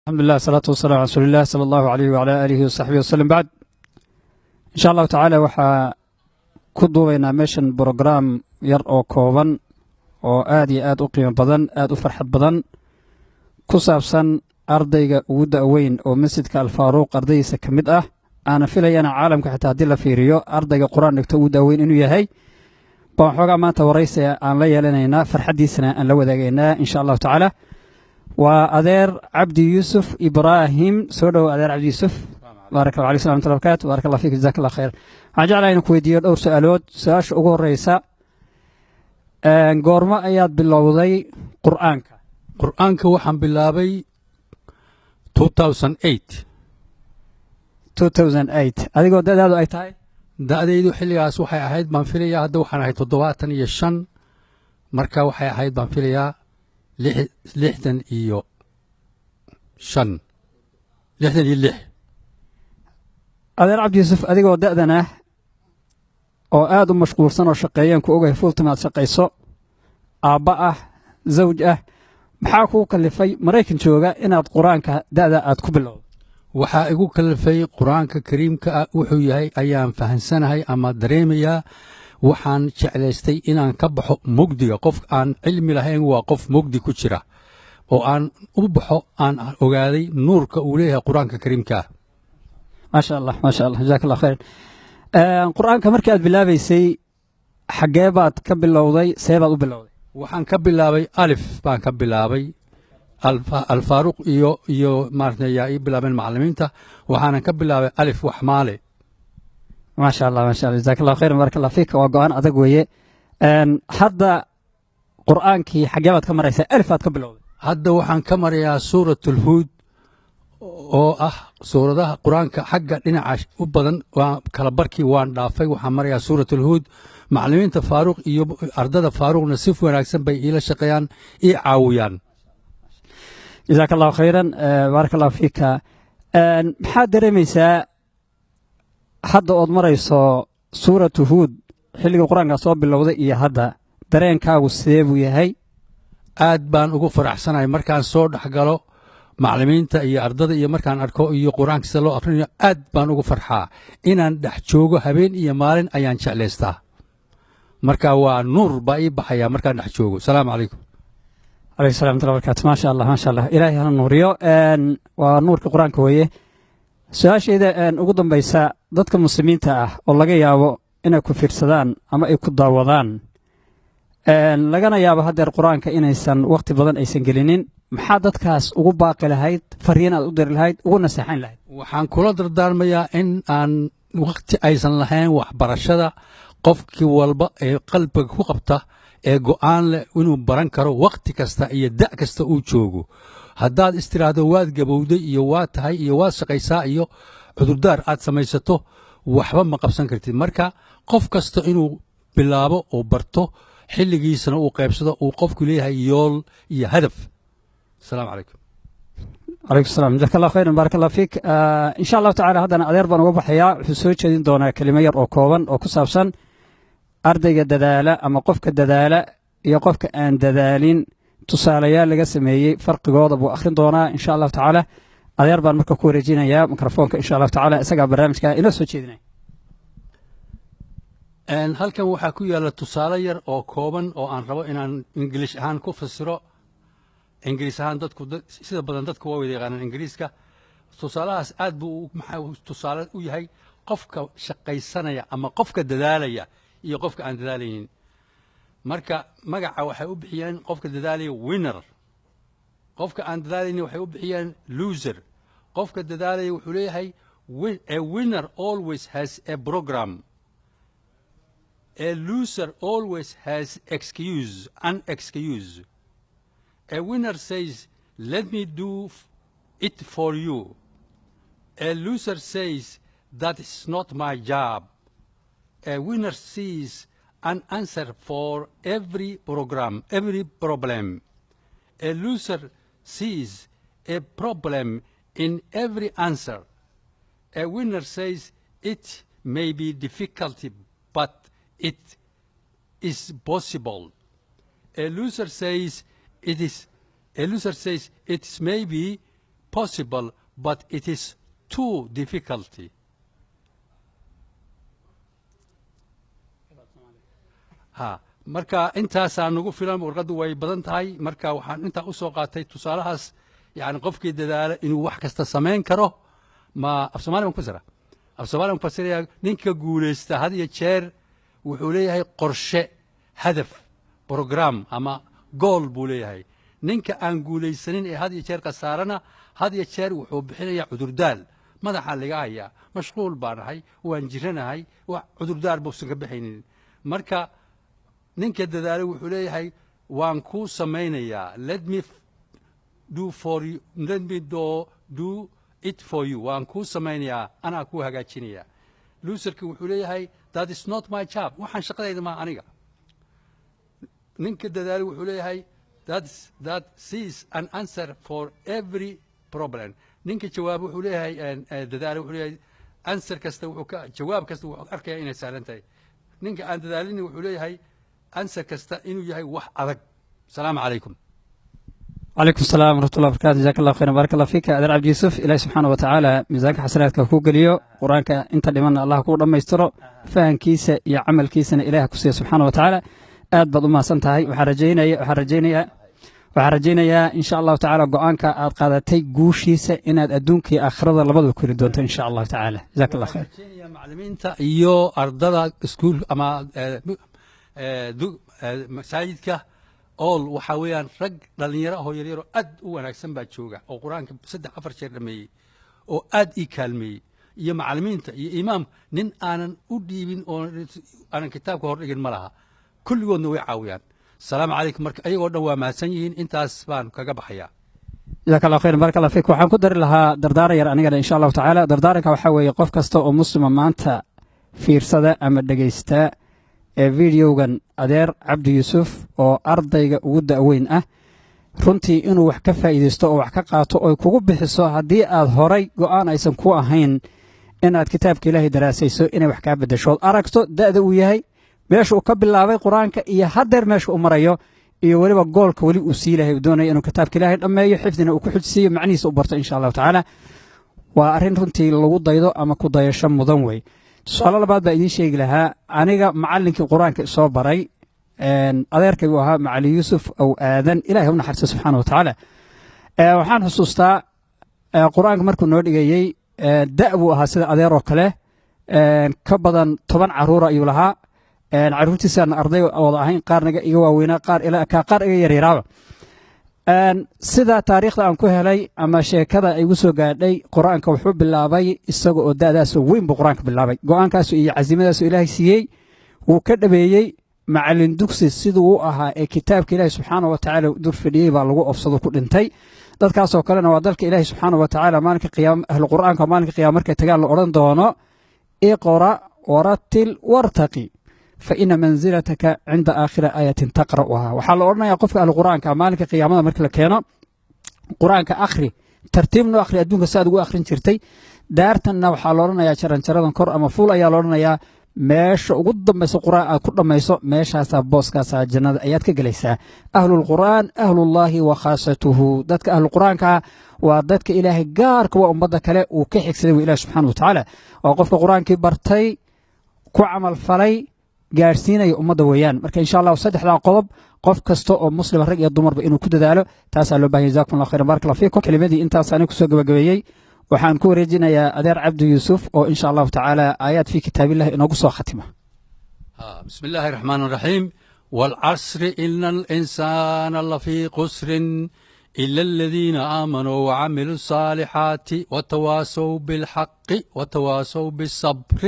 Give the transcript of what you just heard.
Alxamdulilah, salaatu wasalaam ala rasuulilah sala allahu alayh wala aalihi wasaxbihi wasalam. Bacd, insha Allahu tacaala, waxaa ku duubaynaa meeshan brograam yar oo kooban oo aad iyo aad u qiimo badan, aad u farxad badan, ku saabsan ardayga ugu da'weyn oo Masjidka Alfaaruuq ardaydiisa ka mid ah. Aana filayana caalamka xitaa haddii la fiiriyo ardayga Qur-aan dhigto ugu da'weyn inuu yahay baan xoogaa maanta waraysiga aan la yeelanaynaa, farxaddiisana aan la wadaagaynaa, insha Allahu tacaala. Waa adeer Cabdi Yuusuf Ibraahim. Soo dhowo, adeer Cabdi Yuusuf. Baarak Allah alaykum warahmatullahi wabarakatu. Baarak Allah fiik, jazaak Allah khayr. Waxaan jeclahay inaan ku weydiiyo dhowr su-aalood. Su-aasha ugu horeysa: goormo ayaad bilowday Qur'aanka? Qur-aanka waxaan bilaabay 2008. 2008, adigoo da'daadu ay tahay? Da'daydu xilligaas waxay ahayd, baan filayaa, hadda waxaan ahay 75, marka waxay ahayd, baan filayaa, 65, 66. Adeer Cabdi Yuusuf, adigoo da'dan ah oo aad u mashquulsan oo shaqeeyaan ku ogahay, full time aad shaqayso, aabba ah, zawj ah, maxaa kuu kalifay, Maraykan jooga, inaad Qur-aanka da'da aad ku bilowdo? Waxaa igu kalifay, Qur-aanka Kariimka ah wuxuu yahay ayaan fahansanahay ama dareemayaa. Waxaan jeclaystay inaan ka baxo mugdiga. Qof aan cilmi lahayn waa qof mugdi ku jira, oo aan u baxo, aan ogaaday nuurka uu leeyahay Qur-aanka Kariimka ah. Maasha Allah, maasha Allah, jazaak Allah khayr. Qur-aanka markii aad bilaabaysay, xaggee baad ka bilowday? See baad u bilowday? Waxaan ka bilaabay alif baan ka bilaabay. Alfaaruq iyo maarata yaa ii bilaabeen macallimiinta. Waxaanan ka bilaabay alif waxmaale. Maasha Allah, maasha Allah, jazaak Allah khayran, barak Allah fiik. Waa go-aan adag weeye. Hadda Qur'aankii xaggee baad ka maraysaa? Alif aad ka bilowday. Hadda waxaan ka marayaa Suuratulhuud, oo ah suuradaha Qur-aanka xagga dhinaca u badan. Waa kala barkii waan dhaafay, waxaan marayaa Suuratulhuud. Macallimiinta Faaruq iyo ardada Faaruqna si wanaagsan bay iila shaqeeyaan, ii caawiyaan. Jazaaka Allahu khayran, baaraka Allahu fiika. Maxaad dareemaysaa hadda ood marayso Suuratu Huud? Xilliga Qur-aankaa soo bilowday iyo hadda dareenkaagu sidee buu yahay? Aad baan ugu faraxsanahay markaan soo dhex galo macallimiinta iyo ardada iyo markaan arko iyo Qur-aanka sida loo akhrinayo. Aad baan ugu farxaa. Inaan dhex joogo habeen iyo maalin ayaan jeclaystaa. Marka waa nuur baa ii baxaya markaan dhex joogo. Salaamu calaykum. Alayhi salam watullahi barakaatu. Maasha Allah, maasha Allah, Ilaahay hana nuuriyo. Waa nuurka Qur-aanka weeye. Su-aashayda ugu dambaysa: dadka Muslimiinta ah oo laga yaabo inay ku fiirsadaan ama ay ku daawadaan, lagana yaabo haddeer Qur-aanka inaysan wakhti badan aysan gelinin, maxaa dadkaas ugu baaqi lahayd, fariin aad u diri lahayd, ugu naseexayn lahayd? Waxaan kula dardaarmayaa in aan wakhti aysan lahayn waxbarashada. Qofkii walba ee qalbiga ku qabta ee go'aan leh inuu baran karo wakhti kasta iyo da' kasta uu joogo. Haddaad istiraahdo waad gabowday iyo waad tahay iyo waad shaqaysaa iyo cudurdaar aad samaysato, waxba ma qabsan kartid. Marka qof kasta inuu bilaabo oo barto, xilligiisana uu qaybsado, uu qofku leeyahay yool iyo hadaf. Asalaamu calaykum. Calaykum salam, jazaak Allah khayran, baarak Allah fiik. Insha Allahu tacala, haddana adeer baan uga baxayaa. Wuxuu soo jeedin doonaa kelimo yar oo kooban oo ku saabsan ardayga dadaala ama qofka dadaala iyo qofka aan dadaalin, tusaalayaal laga sameeyey farqigooda buu akhrin doonaa, insha Allahu tacaala. Adeer baan marka ku wareejinayaa mikrofoonka, insha Allahu tacala. Isagaa barnaamijka inoo soo jeedinaya. Halkan waxaa ku yaalla tusaale yar oo kooban oo aan rabo inaan Ingiliish ahaan ku fasiro. Ingiriis ahaan dadku, sida badan dadku waa wada yaqaanaan Ingiriiska. Tusaalahaas aad buu maxaa tusaale u yahay qofka shaqaysanaya ama qofka dadaalaya iyo qofka aan dadaalaynin. Marka magaca waxay u bixiyeen qofka dadaalaya winner, qofka aan dadaalaynin waxay u bixiyeen loser. Qofka dadaalaya wuxuu leeyahay: "A winner always has a program. A loser always has an excuse. A winner says, 'Let me do it for you.' A loser says, 'That is not my job.' A winner sees an answer for every program, every problem. A loser sees a problem in every answer. A winner says it may be difficult, but it is possible. A loser says it may be possible, but it is too difficult. Ha, marka intaasaa nagu filan. Warqaddu way badan tahay. Marka waxaan intaa u soo qaatay tusaalahaas, yani qofkii dadaala inuu wax kasta samayn karo. Ma af Soomaali baan ku fasira? Af Soomaali baan ku fasirayaa. Ninka guulaysta had iyo jeer wuxuu leeyahay qorshe, hadaf, program ama goal buu leeyahay. Ninka aan guulaysanin ee had iyo jeer khasaarana, had iyo jeer wuxuu bixinayaa cudurdaal: madaxaa laga hayaa, mashquul baan ahay, waan jiranahay. Wax cudurdaar buusan ka bixaynin. Marka ninka dadaalay wuxuu leeyahay, waan kuu samaynayaa, let me do for you, let me do it for you, waan kuu samaynayaa, anaa kuu hagaajinayaa. Loserka wuxuu leeyahay, that is not my job, waxaan shaqadayda maa aniga. Ninka dadaalay wuxuu leeyahay, that sees an answer for every problem. Ninka jawaab wuxuu leeyahay, dadaalay wuxuu leeyahay, answer kasta wuxuu ka, jawaab kasta wuxuu arkaya inay sahlan tahay. Ninka aan dadaalin wuxuu leeyahay answer kasta inuu yahay wax adag. Asalaamu calaykum. Calaykum salaam waraxmat ullah barkatu. Jazaak Allah khayran, baaraka Allah fiika, adeer Cabdi Yuusuf. Ilaahi subxaana wa tacaala miisaanka xasanaadka kuu geliyo. Qur-aanka inta dhimanna Allah kuu dhammaystiro, fahankiisa iyo camalkiisana Ilaah ku siiya subxaana wa tacaala. Aad baad u mahadsan tahay. Waxaan rajaynayaa insha Allahu tacaala go'aanka aad qaadatay guushiisa inaad adduunka iyo aakhirada labadaba ku heli doonto insha Allahu tacaala. Jazaak Allah khayr. Waxaan rajaynayaa macallimiinta iyo ardada iskuul ama masaajidka all, waxaa weeyaan rag dhallinyaro ahoo yaryaroo aad u wanaagsan baa jooga oo Qur-aanka saddex afar jeer dhameeyey oo aad ii kaalmeeyey, iyo macallimiinta iyo imaam. Nin aanan u dhiibin oo aanan kitaabka hor dhigin ma laha. Kulligoodna way caawiyaan. Asalaamu calaykum. Marka ayagoo dhan waa mahadsan yihiin. Intaas baan kaga baxayaa. Jazaak Allah khayr, baaraka Allah fiik. Waxaan ku dari lahaa dardaaran yar anigana insha Allahu tacaala. Dardaaranka waxaa weeye, qof kasta oo muslima maanta fiirsada ama dhegaysta ee videogan adeer Cabdi Yuusuf oo ardayga ugu da'weyn ah, runtii inuu wax ka faa'iidaysto oo wax ka qaato oy kugu bixiso, haddii aad horay go'aan aysan ku ahayn inaad kitaabka Ilaahay daraasayso, inay wax kaa beddesho ood aragto da'da uu yahay, meesha uu ka bilaabay Qur-aanka iyo haddeer meesha uu marayo, iyo weliba goalka weli uu sii lahay, uu doonaya inuu kitaabka Ilaahay dhammeeyo, xifdina uu ku xujsiiyo, macnihiisa u barto insha Allahu tacaala. Waa arrin runtii lagu daydo ama ku dayasho mudan wey. Tusaale labaad baa idiin sheegi lahaa. Aniga macallinkii Qur-aanka isoo baray adeerkay uu ahaa, Macalin Yuusuf ow Aadan, Ilahay u naxariisto subxaana wa tacaala. Waxaan xusuustaa Qur-aanka markuu noo dhigayey, da' buu ahaa sida adeer oo kale. Ka badan 10 caruura ayuu lahaa. Caruurtiisaan arday wada ahayn, qaarnaga iga waaweynaa, qaar ila ekaa, qaar iga yaryaraaba. Sida taariikhda aan ku helay ama sheekada igu soo gaadhay, Qur-aanka wuxuu bilaabay isaga oo da'daasoo weyn buu Qur-aanka bilaabay. Go'aankaasu iyo casiimadaasu Ilaahay siiyey, wuu ka dhabeeyey. Macallin dugsi siduu u ahaa ee kitaabka Ilaahi subxaana wa tacaala dur fadhiyey baa lagu ofsado, ku dhintay. Dadkaasoo kalena waa dalka Ilaahi subxaana wa tacaala maalinka qiyaama, ahlu Qur'aanka maalinka qiyaama markay tagaan la odhan doono: iqra warattil wartaqi, fa ina manzilataka cinda aakhiri aayatin taqra'uha. Waxaa la odhanayaa qofka ahlu Qur'aanka maalinka qiyaamada marka la keeno: Qur-aanka akhri, tartiibno akhri, adduunka si aad ugu akhrin jirtay. Daartanna waxaa la odhanayaa jaranjaradan kor ama fuul ayaa la odhanayaa. Meesha ugu dambayso Qur'aan aad ku dhammayso, meeshaasaa booskaasaa jannada ayaad ka gelaysaa. Ahlulqur'aan ahlullaahi wa khaasatuhu. Dadka ahluqur'aanka waa dadka Ilaahay gaarka waa, ummadda kale uu ka xigsaday wa Ilahi subxana wa tacaala. Waa qofka Qur-aankii bartay, ku camal falay, gaadhsiinaya ummadda weeyaan. Marka insha Allahu saddexdaa qodob qof kasta oo muslima, rag iyo dumarba, inuu ku dadaalo taasaa loo bahanya. Jazakum Allah khayran, baaraka Allah fiikum. Kelimadii intaas aniga kusoo gabagabeeyey. Waxaan ku wareejinayaa adeer Cabdi Yuusuf oo insha Allahu tacaala aayaad fii kitaabillahi inoogu soo khatima. بسم الله الرحمن الرحيم. والعصر إن الإنسان لفي خسر إلا الذين آمنوا وعملوا الصالحات وتواصوا بالحق وتواصوا بالصبر.